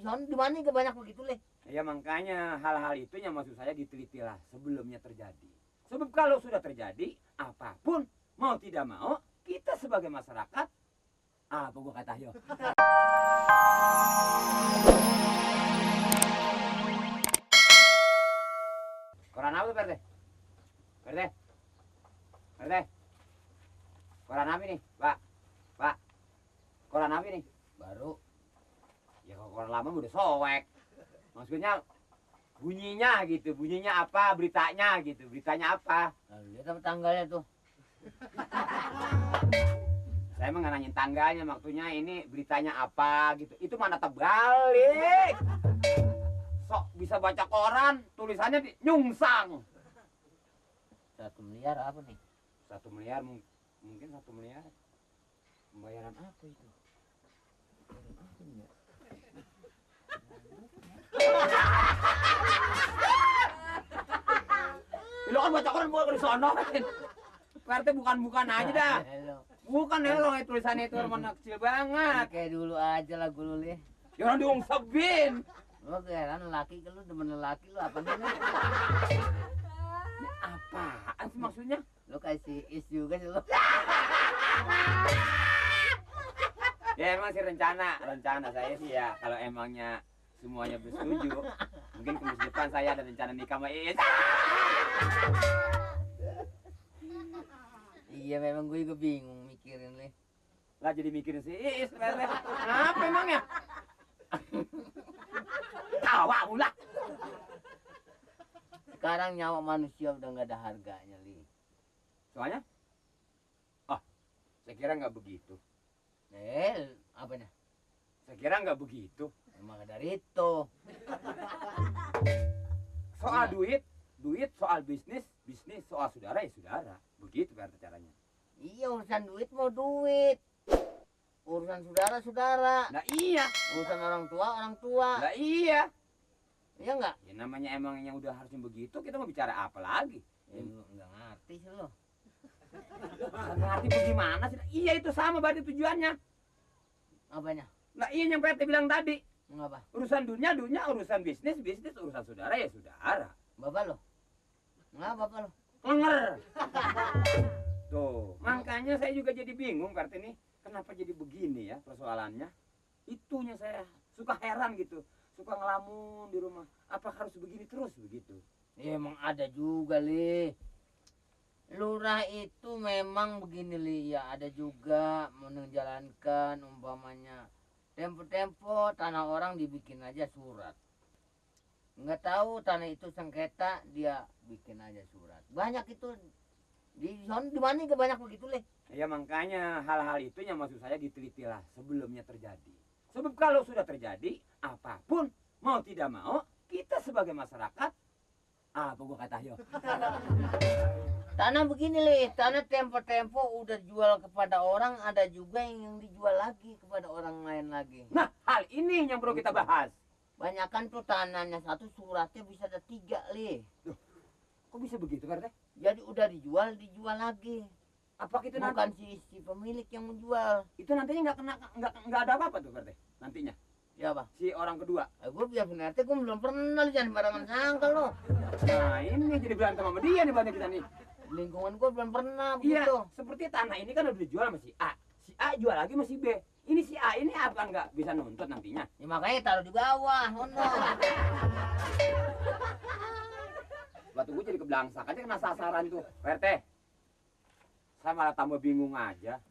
sana di mana gak banyak begitu leh. Ya makanya hal-hal itu yang maksud saya ditelitilah sebelumnya terjadi. Sebab kalau sudah terjadi, apapun mau tidak mau, kita sebagai masyarakat, apa gua kata yo? Koran apa tuh Perte? Perte? Perte? Koran apa nih, Pak? Pak? Koran apa nih? Baru. Ya kalau koran lama udah sobek. Maksudnya bunyinya gitu, bunyinya apa, beritanya gitu, beritanya apa? Lalu lihat apa tanggalnya tuh. Saya emang nggak nanyain tanggalnya, maksudnya ini beritanya apa gitu. Itu mana terbalik. Sok bisa baca koran, tulisannya nyungsang. 1 miliar apa nih? 1 miliar mungkin 1 miliar. Pembayaran apa itu? Lo kan baca koran bukan di sono. PRT bukan aja dah. Bukan lo tulisannya itu mana kecil banget. Kayak dulu aja lah gue lu leh. Ya orang diungsepin. Lo kayaknya laki ke lu demen laki lu apa gini? Ini apaan sih maksudnya? Lo kayak si Is juga sih lo. Ya emang sih rencana saya sih ya kalau emangnya semuanya bersetuju, mungkin ke depan saya ada rencana nikah sama Is. Iya memang gue juga bingung mikirin leh. Lah jadi mikirin si Is, apa emangnya? Tawa mula. Sekarang nyawa manusia udah nggak ada harganya li. Soalnya? Oh, saya kira nggak begitu. Apanya? Saya kira nggak begitu. Emang dari itu. Soal duit, soal bisnis, soal saudara ya saudara. Begitu kan caranya. Iya urusan duit mau duit. Urusan saudara. Nah iya. Urusan orang tua. Nah iya. Iya enggak? Ya namanya emang yang udah harusnya begitu, kita mau bicara apa lagi? Ya, lu enggak ngerti sih lo. Ngerti bagaimana sih? Iya itu sama berarti tujuannya. Apanya? Nah iya yang PT bilang tadi. Ngapa? Urusan dunia, urusan bisnis, urusan saudara ya saudara. Bapak lo? Ngapa bapak lo? Kenger. Tuh, makanya saya juga jadi bingung Pak ini. Kenapa jadi begini ya persoalannya? Itunya saya suka heran gitu. Suka ngelamun di rumah. Apa harus begini terus begitu? Ya, emang ada juga li. Lurah itu memang begini li. Ya ada juga menjalankan umpamanya. Tempo-tempo tanah orang dibikin aja surat. Nggak tahu tanah itu sengketa dia bikin aja surat. Banyak itu di mana ke banyak begitu leh. Ya makanya hal-hal itu yang maksud saya ditelitilah sebelumnya terjadi. Sebab kalau sudah terjadi, apapun mau tidak mau, kita sebagai masyarakat, apa gua kata yo? Tanah begini leh, tanah tempo-tempo udah jual kepada orang, ada juga yang dijual lagi kepada orang lain lagi. Nah, hal ini yang perlu kita bahas. Banyakan tuh tanahnya satu suratnya bisa ada 3 leh. Loh, kok bisa begitu Pak? Jadi udah dijual lagi. Apa kita Bukan nanti, si pemilik yang menjual. itu nantinya nggak ada apa-apa tuh Pak? Nantinya Siapa? si orang kedua. Gue biar benar gue belum pernah lu jangan barangan sangka lo. Nah ini jadi berantem sama dia nih banyak kita nih. Lingkungan gue belum pernah Iya, begitu. seperti tanah ini kan udah dijual sama si A. Si A jual lagi sama si B. Ini si A ini apa nggak bisa nuntut nantinya? Ya makanya taruh di bawah, ono. Batu gue jadi kebelangsak aja kena sasaran tuh. PRT, saya malah tambah bingung aja.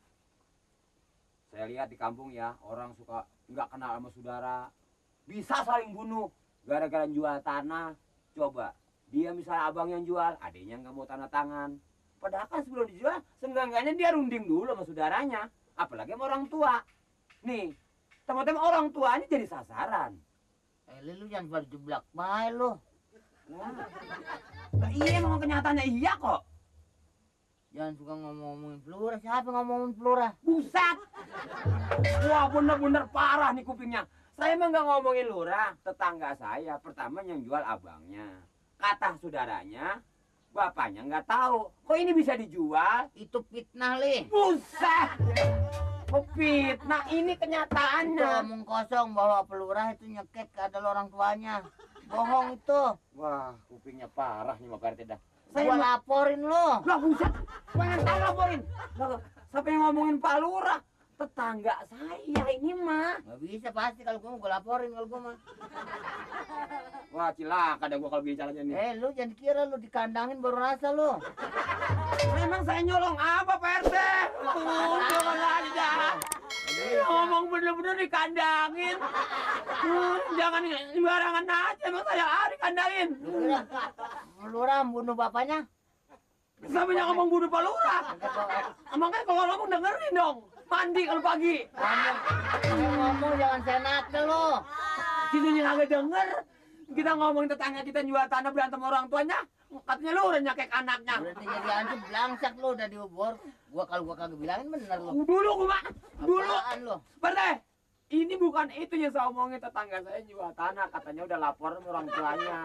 Saya lihat di kampung ya, orang suka nggak kenal sama saudara. Bisa saling bunuh gara-gara jual tanah. Coba, dia misalnya abang yang jual, adiknya nggak mau tanda tangan. Padahal kan sebelum dijual, seenggak-enggaknya dia runding dulu sama saudaranya. Apalagi sama orang tua. Nih, teman-teman orang tuanya jadi sasaran. Lu jangan baru jeblak bae lo. Nah, iya memang kenyataannya iya kok. Jangan suka ngomongin pelura. Siapa ngomongin pelura? Buset. Wah bener-bener parah nih kupingnya. Saya emang nggak ngomongin lurah, tetangga saya. Pertama yang jual abangnya. Kata saudaranya, bapaknya nggak tahu. Kok ini bisa dijual? Itu fitnah li. Buset. Kok fitnah, ini Itu kenyataannya. omong kosong bahwa pelurah itu nyekek adalah orang tuanya. Bohong itu. Wah, kupingnya parah nih Pak RT dah. Gua laporin lo. Lah buset, pengen tahu laporin. Lah, siapa yang ngomongin Pak Lurah? Tetangga saya ini mah. Gak bisa pasti kalau gua laporin kalau gua mah. Wah, cilaka dah gua kalau bicaranya nih. Lu jangan kira lu dikandangin baru rasa lu. Memang saya nyolong apa Pak RT? Jangan aja. Ngomong bener-bener dikandangin. Jangan sembarangan aja, emang saya dikandangin. Lu kira pelurah bunuh bapaknya? Siapa yang ngomong bunuh Pak Lurah? Makanya kalau ngomong dengerin dong. Mandi kalau pagi. Ngomong jangan senakal lu. Kita kagak denger. Kita ngomongin tetangga kita jual tanah berantem orang tuanya. Katanya lu udah nyakek anaknya. Berarti jadi anjing belangsak lu udah diubur. Kalau gua kagak bilangin bener lu. Dulu gua, dulu. Apaan lu? Berarti ini bukan itu yang saya omongin, tetangga saya jual tanah. Katanya udah lapor sama orang tuanya.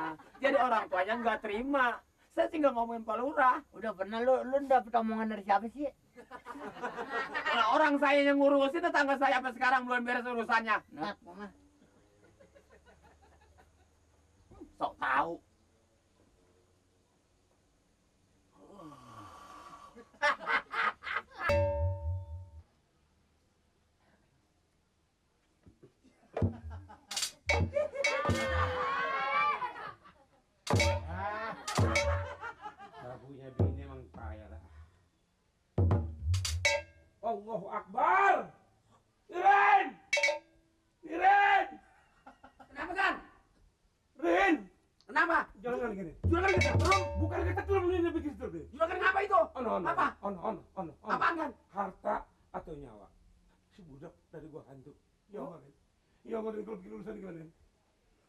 Jadi orang tuanya nggak terima. Saya sih nggak ngomongin Pak Lurah. Udah pernah lu dapet omongan dari siapa sih? Nah, orang saya yang ngurusin, tetangga saya sampai sekarang belum beres urusannya. Nah, mah. Sok tahu. Punya bini emang kaya lah. Allahu Akbar. Rin! Rin! Kenapa kan? Rin! Kenapa? Jangan gini. Juragan kita belum. Bukan kita turun ini begitu deh. Juragan ngapa itu? On. Apa? On. Apaan kan? Harta atau nyawa. Si budak dari gua hantu. Ya Rin. Ya Rin, kalau begini urusan gimana Rin?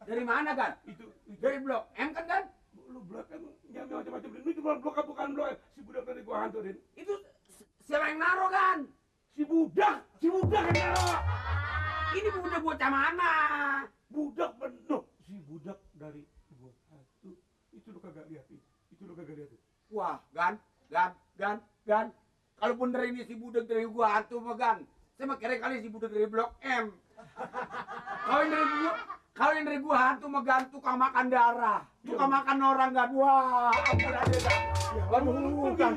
Dari mana kan? Itu Dari blok M kan kan? lu blok kan jangan macam-macam Rin. Itu bukan blok. Si budak dari gua hantu Rin. Itu siapa yang naruh kan? Si budak yang naruh. Ini udah bocah mana? Budak penuh. Si budak dari gua hantu. Itu lu kagak lihat itu lu kagak lihat. Wah, Gan. Kalaupun dari ini si budak dari gua hantu mah Gan. Saya mah kira kali si budak dari blok M. Kalau yang dari gua hantu mah Gan, tukang makan darah. Tukang makan orang Gan. Wah, ampun aja Gan. Waduh, Gan.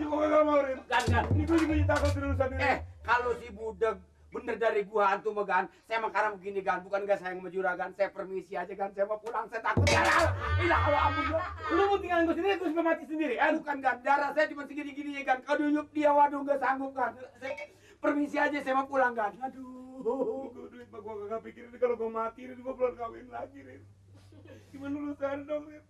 Gan. Ini gua juga takut terusan ini. Kalau si budak bener dari gua hantu mah Gan, saya mah sekarang begini Gan, bukan gak sayang sama juragan, saya permisi aja Gan, saya mau pulang, saya takut darah. Ilah kalau ampun gua. Lu mau tinggalin gua sendiri terus gua mati sendiri. Bukan Gan, darah saya cuma segini-gini ya Gan. Kalau duyup dia waduh gak sanggup Gan. Saya permisi aja, saya mau pulang Gan. Aduh. Gua duit mah gua kagak pikirin kalau gua mati Rin, gua belum kawin lagi Rin. Gimana urusan dong Rin?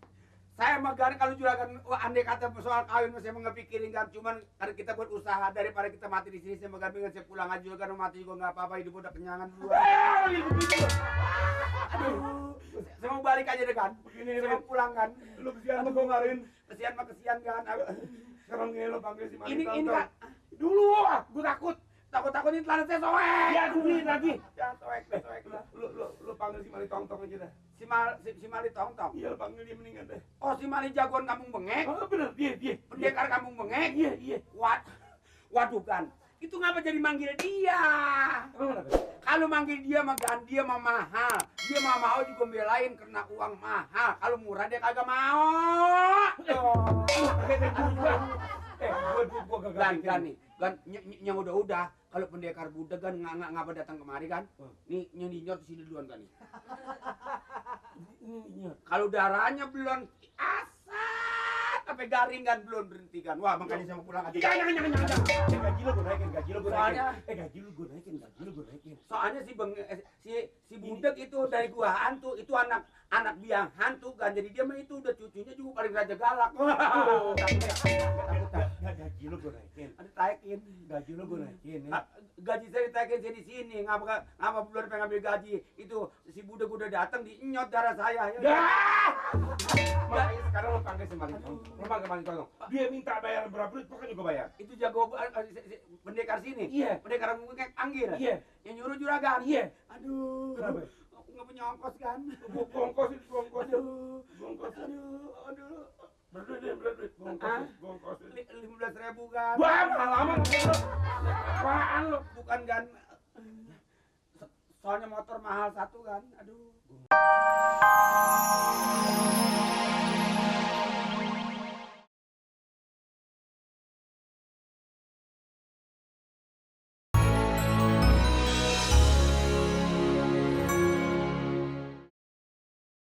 Saya mah Gan kalau juragan andai kata soal kawin saya mah nggak pikirin Gan, cuman karena kita buat usaha daripada kita mati di sini saya mah Gan pengen saya pulang aja juga, mati juga nggak apa-apa, hidup udah kenyangan dulu. Aduh, saya mau balik aja deh Gan. Begini Saya mau Rin, pulang Gan. lu kesian sama gua nggak Rin? Kesian mah kesian Gan. Sekarang gini lu panggil si Mani Ini Tonton. Kak. Dulu gua takut. Takut ini telan saya soek. Ya gua beliin lagi. Ya soek. Lu panggil si Mani Tongtong aja dah. Si Mali Tongtong. Iya, lu panggil dia mendingan deh. Oh, si Mali jagoan kampung bengek. Oh bener, dia. Pendekar kampung bengek. Iya. Waduh Gan. Itu ngapa jadi manggil dia? Kenapa? Kalau manggil dia mah Gan, dia mah mahal. Dia mah mau juga belain karena uang mahal. Kalau murah dia kagak mau. Gua kagak Gan pikirin. nih. Gan yang udah. Kalau pendekar budak kan ngapa datang kemari kan? Nih nyot sini duluan kan nih. Ini Kalau darahnya belum asat sampai garing kan belum berhenti kan. Wah, makanya saya mau pulang aja. Jangan. Gaji lu gua naikin. Soalnya- gaji lu gua naikin. Soalnya si budak itu dari gua hantu, itu anak biang hantu kan. Jadi dia mah itu udah cucunya juga paling raja galak. Wah, Gaji lu gua naikin. ada taikin. Gaji lu gua naikin. Gaji saya ditaikin saya di sini. Ngapa belum pengen ambil gaji? Itu si budak udah datang dinyot darah saya. Makanya sekarang lu panggil si Mani Tongtong. Dia minta bayar berapa duit, pokoknya gua bayar. Itu jago pendekar sini. Iya. Pendekar ngomongnya panggil. Iya. Yang nyuruh juragan. Iya. Aduh. Kenapa? Aku nggak punya ongkos kan. Bongkos. Aduh. Berduit. Bongkos. 15.000 kan. Wah, halaman. Apaan lu? Bukan kan. Soalnya motor mahal satu kan. Aduh.